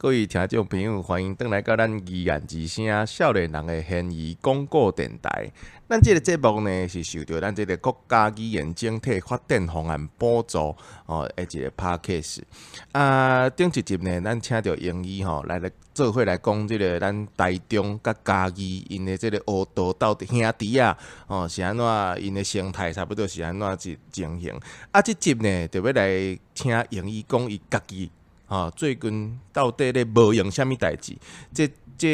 各位聽眾朋友，歡迎轉來到咱議案之聲少年人的閒語廣播電臺。咱這個節目呢，是受著咱這個國家語言整體發展方案補助哦的一個 podcast。啊，頂一集呢，咱請著英語吼來做伙來講這個咱台中佮嘉義𪜶的這個學道鬥陣兄弟仔哦是按怎𪜶的生態差不多是按怎一情形。啊，這集呢，就欲來請英語講伊家己。吼，最近到底咧無閒啥物代誌？這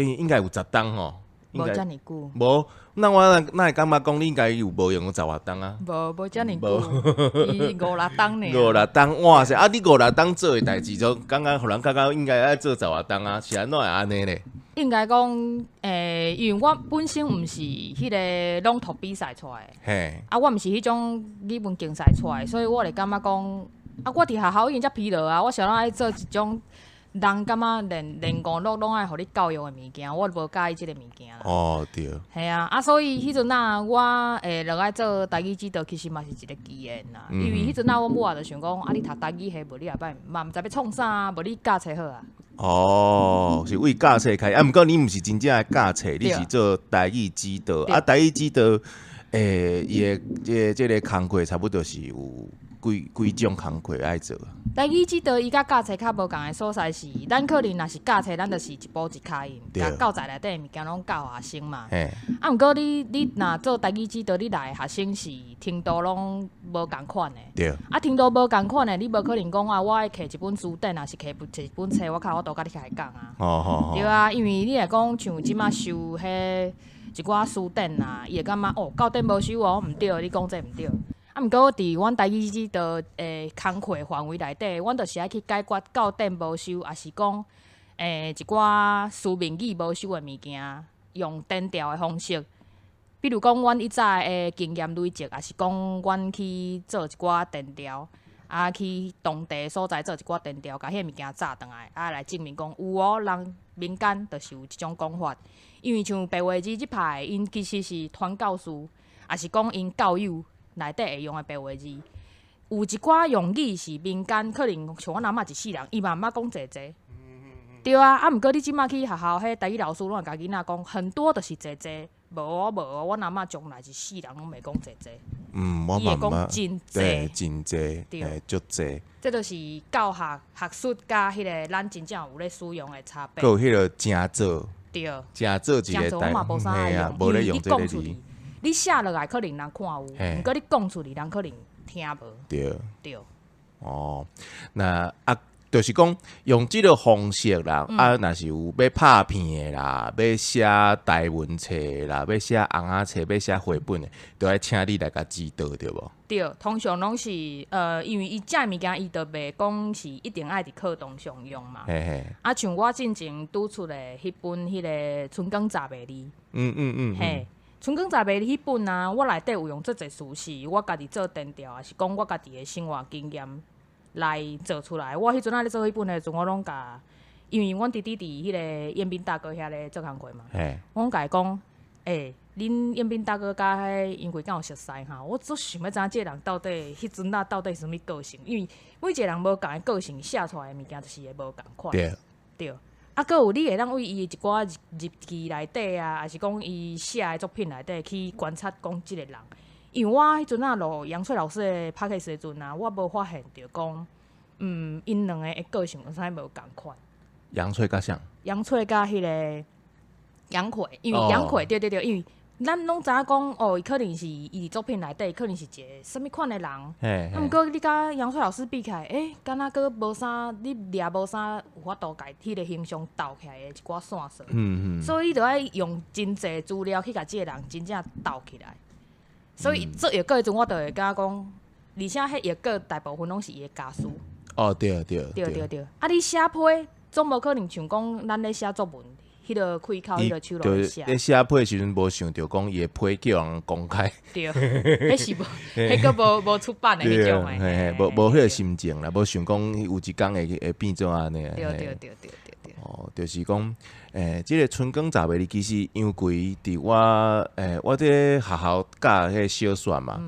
應該有10冬吼。無遮爾久。無，那我哪會感覺講你應該有無閒有10外冬啊？無，無遮爾久，伊五六冬爾。五六冬，哇塞！啊，你五六冬做的代誌，就感覺予人感覺應該愛做十外冬啊？是按怎會按呢咧？應該講，因為我本身毋是彼個朗讀比賽出來的，啊，我毋是彼種語文競賽出來，所以我會感覺講，啊，我佇學校已經遮疲勞啊，我想愛做一種人感覺連娛樂攏愛予你教育的物件，我無佮意這个物件啦。嘿啊，啊，所以彼陣仔我會落來做台語指導，其實嘛是一個機緣啦。因為彼陣仔阮母仔就想講，啊，你讀台語系，無你後擺嘛毋知欲創啥啊，無你教冊好啊。哦，是為教冊開，啊，毋過你毋是真正的教冊，你是做台語指導。啊，台語指導，伊的這個工課差不多是有幾種工課愛做？台語指導伊佮教冊較無仝的所在是，咱可能若是教冊，咱就是一步一跤印，共教材內底的物件攏教學生嘛。啊，毋過你若做台語指導，你來的學生是程度攏無仝款的。啊，程度無仝款的，你無可能講啊，我愛摕一本辭典，抑是摕一本冊，我較有法度共你開講啊。對啊，因為你若講像這馬收彼一寡辭典啊，伊會感覺哦，教典無收哦，毋對，你講這毋對。啊，毋過佇阮台語指導的工課範圍內底，阮就是愛去解決教典無收，抑是講一寡書面語無收的物件，用電調的方式。比如講，阮以早的經驗累積，抑是講阮去做一寡田調，啊，去當地所在做一寡田調，共彼个物件紮轉來，啊，來證明講有哦，人民間就是有這種講法。因為像白話字這派，𪜶其實是傳教士，抑是講𪜶教友內底會用的白話字，有一寡用語是民間可能像阮阿嬤一世人，伊嘛毋捌講濟濟。對啊，啊，毋過你這馬去學校，彼台語老師攏會共囡仔講，很多就是濟濟，無哦無哦，阮阿嬤從來一世人攏袂講濟濟。我伊會嘛毋捌講真對，濟。真濟，嘿，足濟。這就是教學學術佮彼个咱真正有咧使用的差別。閣有彼个誠做，誠做一誠个台做我嘛無啥愛嘿啊用，無咧因為你用這个字講出去，你寫落來可能人看有，毋過你講出去，人可能聽無。對。哦，那啊，就是講用這个方式啦，啊，若是有欲拍片的啦，欲寫台文冊的啦，欲寫尪仔冊，欲寫繪本的，都愛請你來共指導，對無？對，通常攏是因為伊這物件伊就袂講是一定愛佇課堂上用嘛。啊，像我進前拄出的彼本彼个春光雜賣字。嘿，春光雜賣字彼本啊，我內底有用足濟詞是我家己做田調，抑是講我家己的生活經驗來做出來。我彼陣仔咧做彼本的時陣，我攏共，因為阮弟弟佇彼个彦斌大哥遐咧做工課嘛，我攏共伊講，欸，恁彦斌大哥佮彼楊貴敢有熟似哈？我足想欲知影這个人到底彼陣仔到底是啥物個性，因為每一個人無仝的個性，寫出來的物件就是會無仝款。對。啊，閣有你會當為伊的一寡日記內底啊，抑是講伊寫的作品內底去觀察講這个人。因為我彼陣仔錄楊翠老師的 podcast 的時陣啊，我無發現著講，𪜶兩个的個性有啥無仝款。楊翠佮誰？楊翠佮彼个楊奎，因為楊奎，對對對，因為咱攏知影講，哦，伊可能是伊佇作品內底可能是一個啥物款的人。啊，毋過你佮楊翠老師比起來，欸，敢若閣無啥，你掠無啥有法度共彼个形象鬥起來的一寡線索。所以你著愛用真濟資料去共這个人真正鬥起來。所以做譯稿的時陣，我就會感覺講，而且彼譯稿大部分攏是伊的家私。對對對。啊，你寫批總無可能像講咱咧寫作文，彼个開口，彼个手落去寫。咧寫批時陣無想著講伊的批叫人公開。對，彼是無，彼閣無出版的彼種的。嘿，無彼个心情啦，無想講有一工會變做按呢。對對對對對對。哦，就是講，這个春光雜賣字其實楊貴佇我，我佇學校教彼个小說嘛，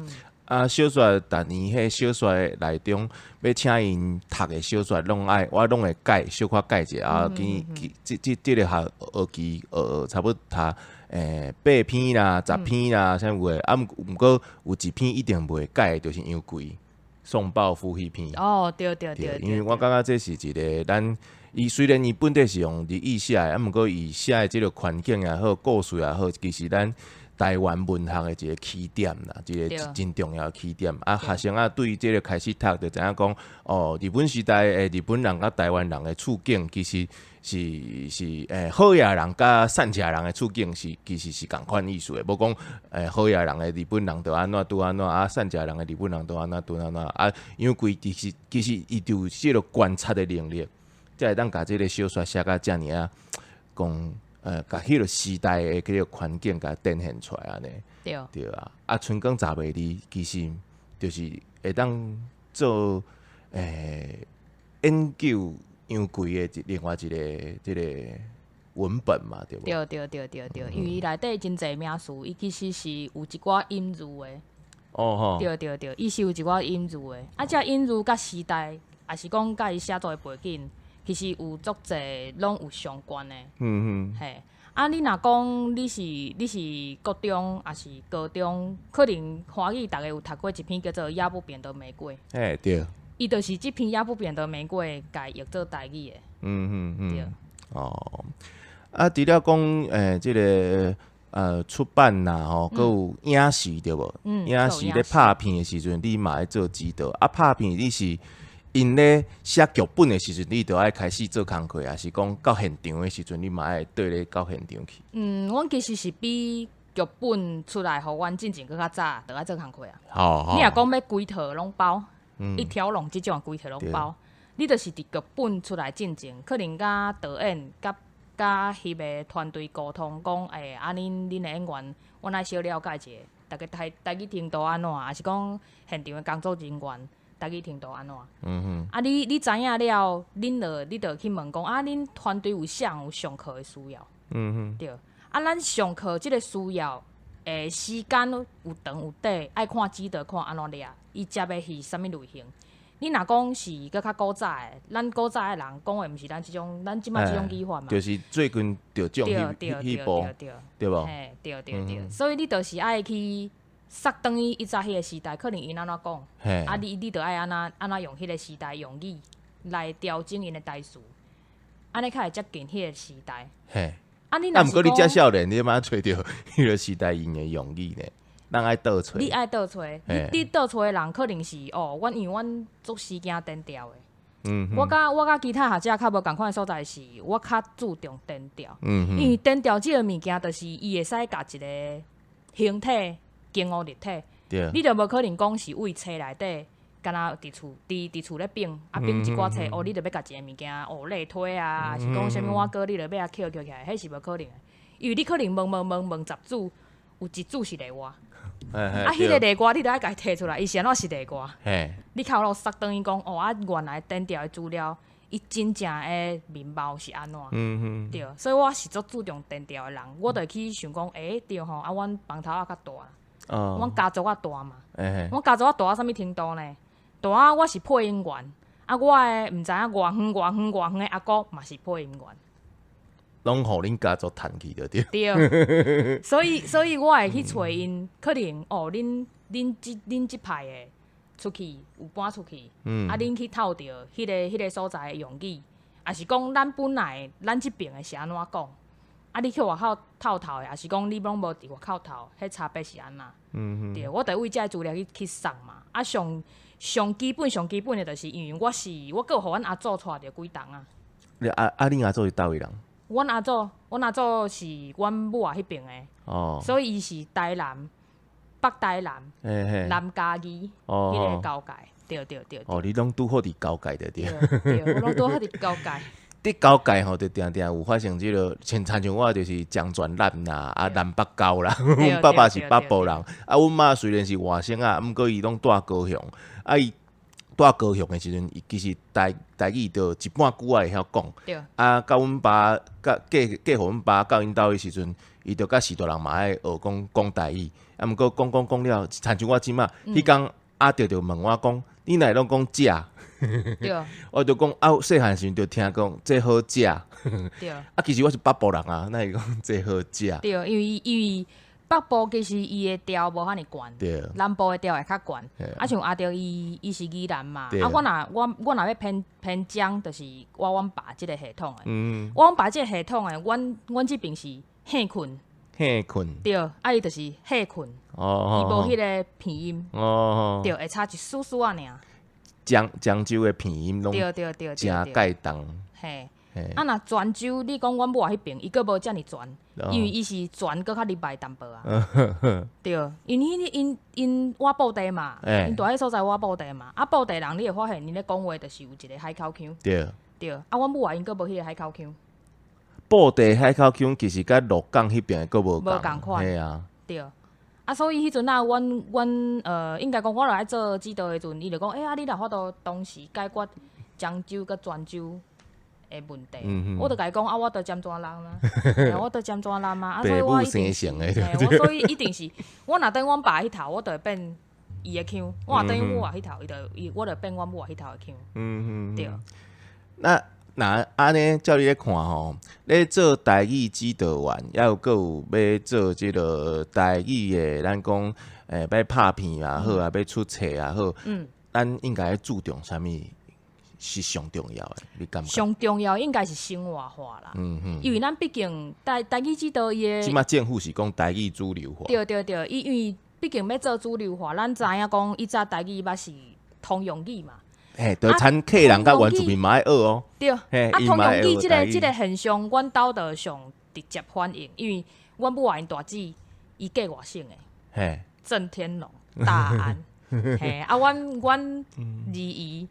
啊，小說逐年彼小說內中，欲請𪜶讀的小說，攏愛我攏會改，小可改者啊。今這這這个學學期學差不多讀八篇啦、10篇啦，啥物話啊？毋過有一篇一定袂改，就是楊貴宋報父彼篇。哦，對對對。因為我感覺這是一個咱，伊雖然伊本底是用日語寫的，啊，毋過伊寫的這个環境也好，故事也好，其實咱台灣文學的一個起點啦，一個真重要的起點。啊，學生仔對這个開始讀，就知影講，哦，日本時代的日本人佮台灣人的處境，其實是好野人佮善食人的處境是其實是仝款意思的，無講好野人的日本人就按怎拄按怎，啊，善食人的日本人就按怎拄按怎。啊，楊貴其實伊就有這个觀察的能力，才會當共這个小說寫甲遮爾仔講。共彼个時代的彼个環境共展現出來按呢。對。對啊，啊，春光雜賣字其實就是會當做研究楊貴的另外一个這个文本嘛，對無？對對對對對，因為伊內底真濟名詞，伊其實是有一寡隱喻的。哦吼。對對對，伊是有一寡隱喻的，啊，這隱喻佮時代，抑是講佮伊寫作的背景，其實有足濟攏有相關的。嘿，啊，你若講你是國中，抑是高中，可能華語逐家有讀過一篇叫做《壓不扁的玫瑰》。嘿，對。伊就是這篇《壓不扁的玫瑰》共譯做台語的。對。哦，啊，除了講這个出版啦吼，閣有影視對無？影視咧拍片的時陣，你嘛愛做指導。啊，拍片你是𪜶咧寫劇本的時陣，你就愛開始做工課，抑是講到現場的時陣，你嘛愛綴咧到現場去？嗯，阮其實是比劇本出來予阮進前閣較早，就愛做工課啊。你若講欲規套攏包，一條龍這種規套攏包，你就是佇劇本出來進前，可能佮導演、佮翕的團隊溝通，講，啊，恁的演員，阮愛小了解一下，逐家台語程度按怎，抑是講現場的工作人員台語程度按怎？啊你，你知影了，恁就你就去問講，啊，恁團隊有啥人有上課的需要？對。啊，咱上課這个需要，時間有長有短，愛看指導看按怎掠，伊接的是啥物類型？你若講是閣較古早的，咱古早的人講的毋是咱這種，咱這擺這種語法嘛。就是最近著獎彼部，對無？嘿，對對對，所以你就是愛去煞轉去以前彼个時代，可能𪜶按怎講，啊你就愛按怎按怎用彼个時代用語來調整𪜶的台詞，按呢較會接近彼个時代。啊，你啊，毋過你遮少年，你嘛揣著彼个時代𪜶的用語呢？咱愛倒揣。你愛倒揣，你倒揣的人可能是哦，阮因為阮足時驚單調的。我佮其他學者較無仝款的所在是，我較注重單調。因為單調這个物件，就是伊會使共一个形體經烏立體。你就無可能講是為冊內底，敢若佇厝佇厝咧編，啊編一寡冊，哦，你就欲共一个物件哦類推啊，抑是講啥物碗糕，你就欲共抾抾起來，彼是無可能的。因為你可能問問問問10組，有一組是例外。啊，彼个例外你著愛共伊提出來，伊是按怎是例外？你較有煞轉去講，哦啊，原來單調的資料，伊真正的面貌是按怎？對，所以我是足注重單調的人，我就會去想講，對吼，啊，阮枋頭仔較大，阮家族較大嘛，阮家族較大到啥物程度呢？大到我是配音員，啊，我的毋知影偌遠偌遠偌遠的阿姑嘛是配音員。攏予恁家族趁去就對。對，所以我會去揣𪜶，可能哦，恁這派的出去有搬出去，啊，恁去透著彼个所在的用語，抑是講咱本來咱這爿的是按怎講，啊，你去外口透透的，抑是講你攏無佇外口透，彼差別是按怎？對，我就為這个資料去送嘛。啊，上上基本上基本的，就是因為我是我閣有予阮阿祖帶著幾冬啊。你啊啊，恁阿祖是佗位人？阮阿祖是阮母仔彼爿的，所以伊是台南、北台南、南嘉義彼个交界，對對對。哦，你攏拄好佇交界就對。對，我攏拄好佇交界。佇交界吼，就定定有發生這个，親像我就是漳泉南啦，啊南北交啦。阮爸爸是北部人，啊，阮媽雖然是外省仔，毋過伊攏住高雄，啊伊蹛高雄的時陣，伊其實台語就一半句仔會曉講。啊，佮阮爸佮嫁予阮爸到𪜶兜的時陣，伊就佮序大人嘛愛學講講台語。啊，毋過講講講了，親像我這馬，彼工阿著就問我講：你哪會攏講食？我就講啊，細漢時陣就聽講這好食。啊，其實我是北部人啊，哪會講這好食？對，因為北部其實伊的調無遐爾懸，南部的調會較懸。啊，像阿著伊是宜蘭嘛，啊，我若欲偏漳，就是我阮爸這个系統的。我阮爸這个系統的，阮這邊是歇睏。歇睏。對，啊，伊就是歇睏。伊無彼个鼻音。對，會差一絲絲仔爾。漳州的鼻音攏誠蓋重。嘿。啊，若泉州，你講阮母仔彼爿，伊閣無遮爾全，因為伊是全閣較入來淡薄啊。對，因為𪜶倚布袋嘛，𪜶蹛彼所在倚布袋嘛，啊，布袋人你會發現𪜶咧講話就是有一个海口腔。對，啊，阮母仔𪜶閣無彼个海口腔。布袋海口腔其實佮鹿港彼爿的閣無無仝款。嘿啊。對。啊，所以彼陣啊，阮應該講我來做指導的時陣，伊就講，欸，啊，你若法度同時解決漳州佮泉州的問題，我就共伊講啊，我著尖沙人啊，我著尖沙人啊，啊，所以我一定是，我所以一定是，我若轉阮爸彼頭，我就會變伊的腔；我若轉阮母仔彼頭，伊就伊我就變阮母仔彼頭的腔。對。那若按呢，照你咧看吼，咧做台語指導員，抑有閣有欲做這个台語的，咱講欲拍片也好啊，欲出冊也好，咱應該注重啥物是上重要的？你感覺？上重要應該是生活化啦，因為咱畢竟台語指導伊的。這馬政府是講台語主流化。對對對，伊因為畢竟欲做主流化，咱知影講以早台語捌是通用語嘛。嘿，就親客人佮原住民嘛愛學哦。對，啊，通用語這个現象，阮兜就上直接反映，因為阮母仔𪜶大姊伊嫁外省的，鄭天龍大安，嘿，啊，阮二姨，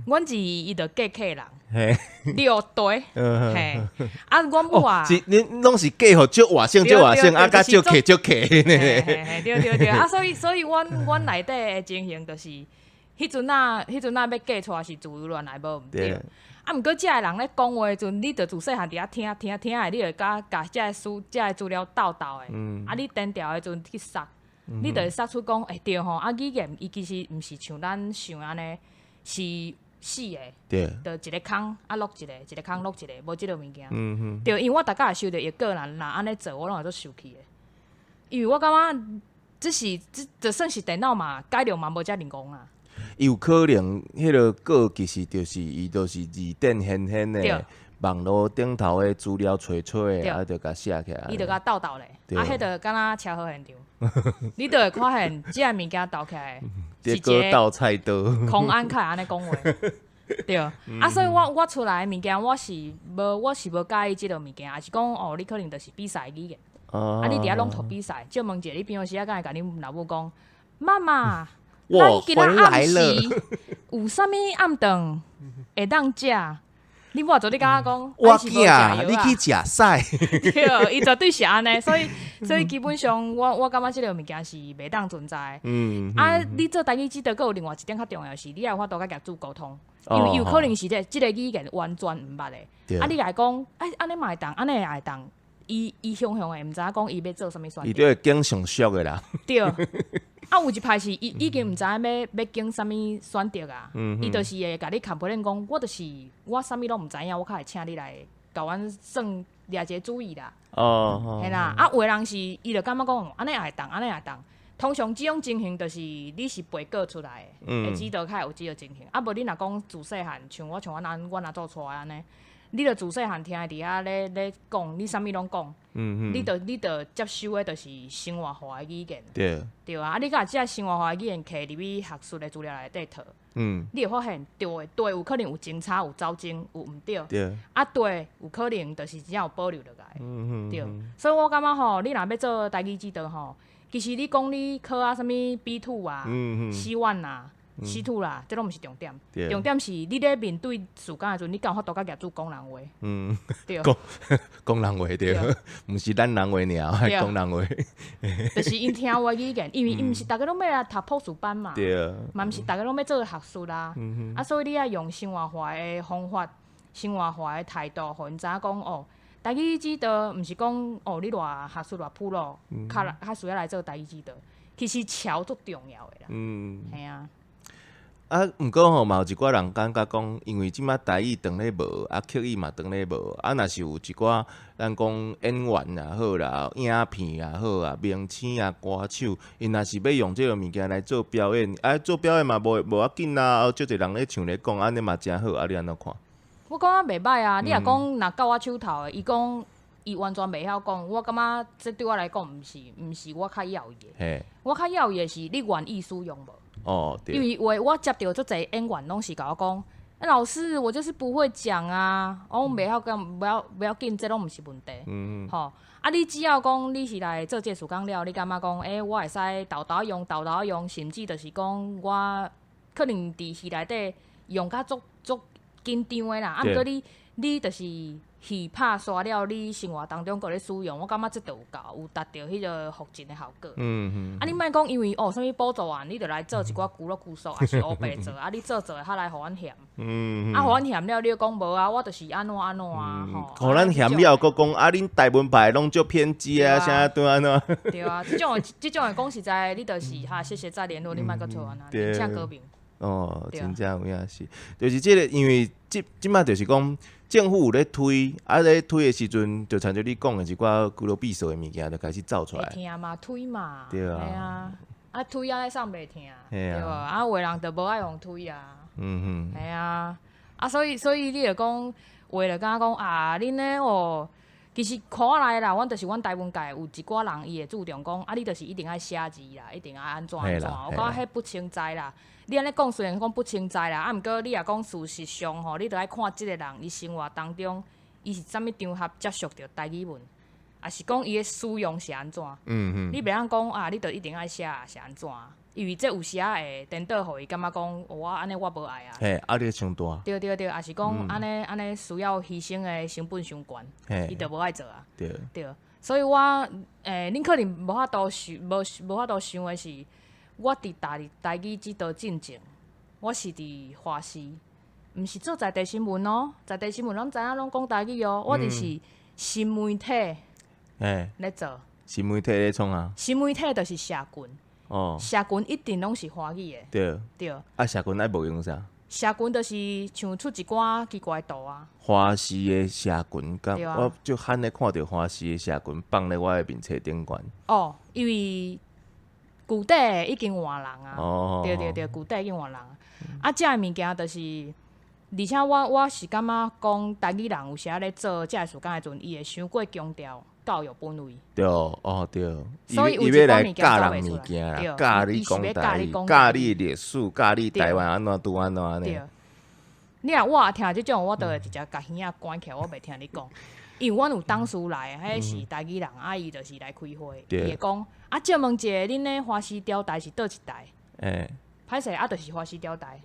阮二姨伊就嫁客人，六堆，嘿，啊，阮母啊，是恁攏是嫁予足外省，足外省，啊，佮足客足客呢。嘿，對對對，啊，所以阮內底的情形就是。彼陣仔欲嫁出來是自由戀愛，無毋對。啊，毋過遮的人咧講話的時陣，你著自細漢佇遐聽聽聽的，你會共遮個資料鬥鬥的。啊，你電調的時陣去索，你著會索出講，欸，對吼，啊，語言伊其實毋是像咱想按呢，是死的。就一个空啊落一个，一个空落一个，無這个物件。對，因為我逐工會收著譯稿，若按呢做，我攏會足生氣的。因為我感覺這是這就算是電腦嘛，改良嘛無遮爾戇啊。有可能，彼个稿其實就是伊，就是字典現現的，網路頂頭的資料揣揣的，啊，就共寫起來。伊就共鬥鬥咧，啊，彼就敢若車禍現場，你就會發現這个物件鬥起來是一個鬥菜刀，空安較會按呢講話，對。啊，所以我出來的物件，我是無佮意這个物件，抑是講哦，你可能就是比賽語言，啊，你佇遐攏讀比賽，借問者，你平常時仔敢會共恁老母講，媽媽。我回來了。有啥物暗頓會當食？你無做你敢若講？我囝，你去食屎。對，伊絕對是按呢，所以基本上我感覺這个物件是袂當存在。啊，你做台語指導，閣有另外一點較重要是，你愛有法度佮業主溝通，因為有可能是這个語言完全毋捌的。啊，你共伊講，哎，按呢嘛會當，按呢也會當。伊雄雄的，毋知影講伊欲做啥物選擇。伊就會揀上俗的啦。對。啊，有一擺是伊已經毋知影欲揀啥物選擇啊，伊就是會共你 complain 講，我就是我啥物攏毋知影，我較會請你來共阮算掠一个主意啦。嘿啦，啊，有的人是伊就感覺講，按呢也會當，按呢也會當。通常這種情形就是你是背稿出來的，會指導較會有這个情形。啊，無你若講自細漢，像我若做出來按呢。你著自細漢聽伊佇遐咧講，你啥物攏講，你著接收的就是生活化的語言，對啊，啊你共這生活化的語言摕入去學術的資料內底套，你會發現對的對有可能有精差、有走鐘、有毋對，啊對有可能就是真正有保留落來，對。所以我感覺吼，你若欲做台語指導吼，其實你講你考啊啥物 B2 啊、C1 啊，死土啦，這攏毋是重點。重點是你咧面對事工的時陣，你敢有法度佮業主講人話？對。講講人話對，毋是咱人話爾，係講人話。就是𪜶聽我語言，因為𪜶毋是逐个攏欲來讀博士班嘛，嘛毋是逐个攏欲做學術啦。啊，所以你愛用生活化的方法、生活化的態度，予𪜶知影講哦，台語指導毋是講哦，你偌學術偌普魯，較較需要來做台語指導。其實橋足重要的啦。嘿啊。啊，毋過吼，嘛有一寡人感覺講，因為這擺台語當咧無，啊，客語嘛當咧無，啊，若是有一寡咱講演員也好啦，影片也好啊，明星啊，歌手，𪜶若是欲用這個物件來做表演，啊，做表演嘛無要緊啊，足濟人咧唱咧講，按呢嘛誠好，啊，你按怎看？我感覺袂䆀啊！你若講若到我手頭的，伊講伊完全袂曉講，我感覺這對我來講毋是我較要的。我較要的是你願意使用無？哦，對。因為有的我接著足濟演員攏是共我講，欸，老師，我就是不會講啊，我袂曉講，無要緊，這攏毋是問題。吼，啊，你只要講你是來做這事工了，你感覺講，欸，我會使沓沓用，沓沓用，甚至就是講我可能佇戲內底用甲足足緊張的啦，啊，毋過你就是戲拍煞了，你生活當中閣咧使用，我感覺這就有夠，有達著彼個復進的效果。啊，你莫講因為哦，啥物補助案，你就來做一寡咕嚕咕嗦，抑是烏白做，啊，你做做較來予阮嫌。啊，予阮嫌了，你閣講無啊，我就是按怎按怎啊，吼。予咱嫌了，閣講啊，恁台文派攏足偏激啊，啥對按怎？對啊，這種的講實在，你就是哈，謝謝再聯絡，你莫閣找阮啊，真正高明。哦，真正有影是，就是這個，因為這擺就是講。政府有咧推，啊咧推的時陣，就親像你講的一寡龜蘆閉鎖的物件，就開始走出來。會疼嘛，推嘛。對啊。嘿啊，啊推啊，咧送袂疼，對無？啊，有的人就無愛用推啊。嘿啊，啊，所以你就講，有的就感覺講啊，恁咧哦，其實看來啦，阮就是阮台文界有一寡人，伊會注重講，啊，你就是一定愛寫字啦，一定愛按怎按怎。我感覺彼不清在啦。你按呢講雖然講不清在啦，啊，毋過你若講事實上吼，你著愛看這個人伊生活當中，伊是啥物場合接觸著台語文，抑是講伊的使用是按怎？你袂當講啊，你著一定愛寫是按怎？因為這有時仔會顛倒，予伊感覺講，我按呢我無愛啊。嘿，壓力傷大。對對對，抑是講按呢按呢需要犧牲的成本傷懸，伊著無愛做啊。對，所以我恁可能無法度想，無法度想的是，我佇台語指導進前，我是佇華視，毋是做在地新聞哦，在地新聞攏知影攏講台語哦，我就是新媒體咧做。新媒體咧創啊？新媒體就是社群。社群一定攏是華語的。對。啊，社群愛無用啥？社群就是像出一寡奇怪圖啊。華視的社群，敢我就罕咧看著華視的社群放咧我的面冊頂懸。哦，因為舊底已經換人啊，對對對，舊底已經換人。啊，這个物件就是，而且我是感覺講台語人有時仔咧做這个事工的時陣，伊會傷過強調教育本位。對，哦對，所以伊欲來教人物件啦，教你講台語，教你歷史，教你台灣按怎拄按怎按呢。你若我聽這種，我就會直接共耳仔關起來，我袂聽你講。因為阮有董事來，彼是台語人，啊，伊就是來開會，伊會講啊，借問一下，恁咧華視調台是佗一台？歹勢啊，就是華視調台。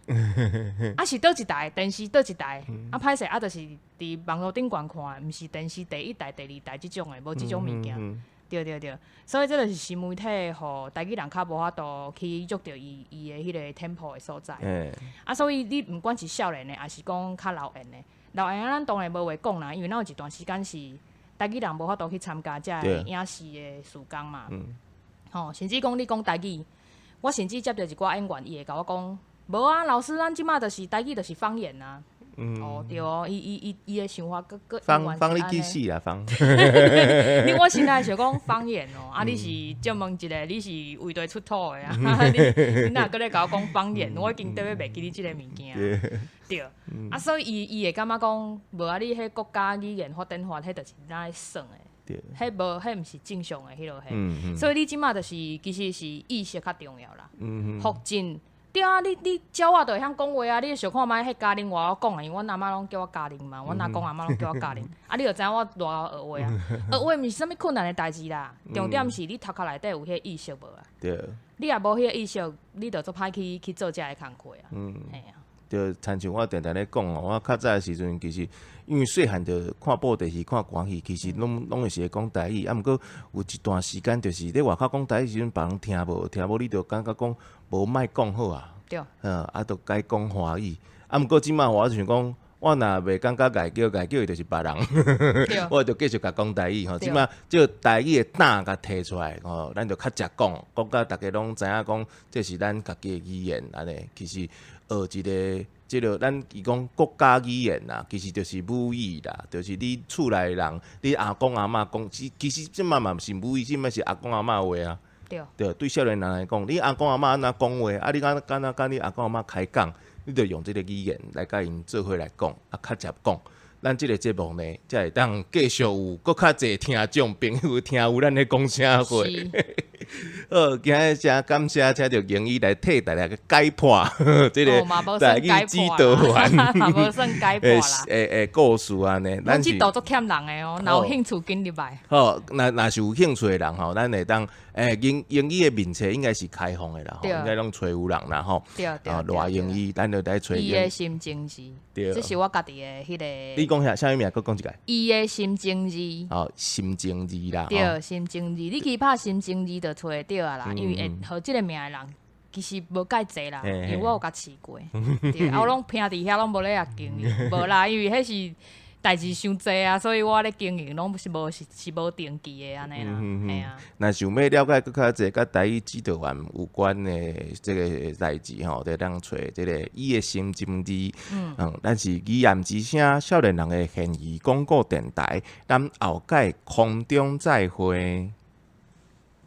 啊是佗一台，電視佗一台？啊歹勢啊，就是佇網路頂懸看的，毋是電視第一台、第二台這種的，無這種物件。對對對，所以這就是新媒體，予台語人較無法度去約著伊的彼個 tempo 的所在。啊，所以你毋管是少年的，抑是講較老緣的，老緣的咱當然無話講啦，因為咱有一段時間是台語人無法度去參加這个影視的事工嘛。吼，甚至講你講台語，我甚至接著一寡演員，伊會共我講，無啊，老師，咱這馬就是台語就是方言啊。哦，對哦，伊的想法閣閣方方你去死啊方！你我現在想講方言哦，啊你是借問一下，你是為佗出土的啊？你若閣咧共我講方言，我已經得欲袂記你這个物件。對，啊所以伊會感覺講，無啊，你彼國家語言發展法，彼就是咱咧耍的，彼無彼毋是正常的彼落彼。所以你這馬就是其實是意識較重要啦。復進對啊，你教我就會曉講話啊，你相看覓彼嘉玲我講啊，因為阮阿嬤攏叫我嘉玲嘛，阮阿公阿嬤攏叫我嘉玲，啊，你就知影我偌𠢕學話啊，學話毋是啥物困難的代誌啦，重點是你頭殼內底有彼個意識無啊？對。你若無彼個意識，你就足歹去做這个工課啊。嘿啊。對，親像我定定咧講哦，我較早的時陣其實因為細漢就看布袋戲、看歌戲，其實攏會是會講台語。啊，毋過有一段時間就是咧外口講台語時陣，別人聽無，聽無你就感覺講無莫講好啊。對。啊，就改講華語。啊，毋過這擺我就想講，我若袂感覺礙叫礙叫的就是別人，我就繼續共講台語吼。這擺這個台語的膽共提出來吼，咱就較直講，講甲逐家攏知影講，這是咱家己的語言按呢。其實學一个這个咱伊講國家語言啦，其實就是母語啦，就是你厝內人，你阿公阿嬤講，其實這擺嘛毋是母語，這擺是阿公阿嬤話啊。對。對，對少年人來講，你阿公阿嬤按怎講話，啊，你敢敢若佮你阿公阿嬤開講，你就用這个語言來佮𪜶做伙來講，啊，較捷講。咱這个節目呢，才會當繼續有閣較濟聽眾朋友聽有咱咧講啥話。好，今日誠感謝請著英語來替大家解破這个台語指導員，嘛無算解破啦。欸故事按呢。咱這道足欠人的哦，若有興趣緊入來。好，若是有興趣的人吼，咱會當英英語的面冊應該是開放的啦，應該攏揣有人啦吼。對對。啊，賴英語，咱就來揣。伊的心情字，這是我家己的彼个。你講啥？啥物名？閣講一擺。伊的心情字。哦，心情字啦。對，心情字，你去拍心情字就揣會著啊啦，因為會號這个名的人其實無蓋濟啦，因為我有共試過，對，啊，我攏拼佇遐攏無咧共經營，無啦，因為彼是代誌傷濟啊，所以我咧經營攏是無是無定期的按呢啦，嘿啊。若想欲了解閣較濟佮台語指導員有關的這个代誌吼，就當揣這个伊的心情字。嗯，咱是語言之聲少年人的現語廣播電台，咱後擺空中再會。